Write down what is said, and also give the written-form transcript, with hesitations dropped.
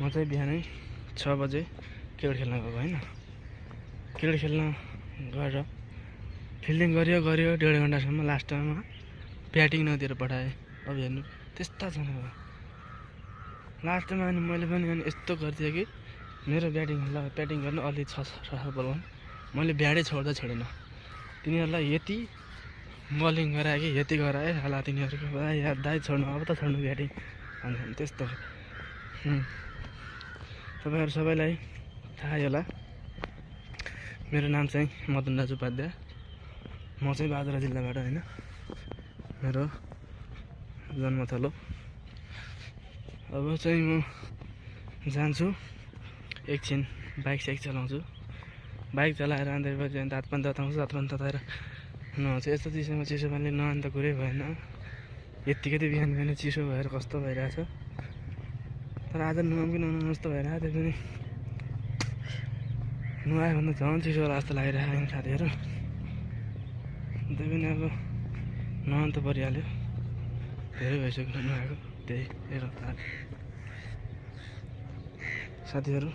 म चाहिँ बिहानै 6 बजे क्रिकेट खेल्न गएको होइन। क्रिकेट खेल्न गएर फिल्डिङ गऱ्यो 1.5 घन्टासम्म लास्टमा ब्याटिङ नदिएर पठाएँ। अब हेर्नु त्यस्ता छन् अब लास्टमा। अनि मैले पनि अनि यस्तो गर्थेँ कि मेरो ब्याटिङ गर्न अलि 6-7 बलमा मैले ब्याटै छोड्दा छोडेन। तिनीहरूलाई यति बलिङ गराएँ कि यति गराएँ होला तिनीहरूको याद दाइ छोड्नु अब त छोड्नु ब्याटिङ भन्छन् त्यस्तो। तपाईँहरू सबैलाई थाहै होला मेरो नाम चाहिँ मदन राज उपाध्याय। म चाहिँ बाजुरा जिल्लाबाट होइन, मेरो जन्मथलो। अब चाहिँ म जान्छु एकछिन बाइक चलाउँछु। बाइक चलाएर अन्त दाँत पनि तताउँछु। दाँत पनि तताएर नुहाउँछु। यस्तो चिसो पानीले नुहाउनु त कुरै भएन। यत्तिकै त बिहान चिसो भएर कस्तो भइरहेछ। तर आज नुहाउँ कि ननुहाउँ जस्तो भइरहेको थियो। पनि नुहायो भने झन् चिसो होला जस्तो लागिरहेको होइन साथीहरू। त्यही पनि अब नुहाउनु त परिहाल्यो। धेरै भइसक्यो नुहाएको, त्यही हेर साथीहरू।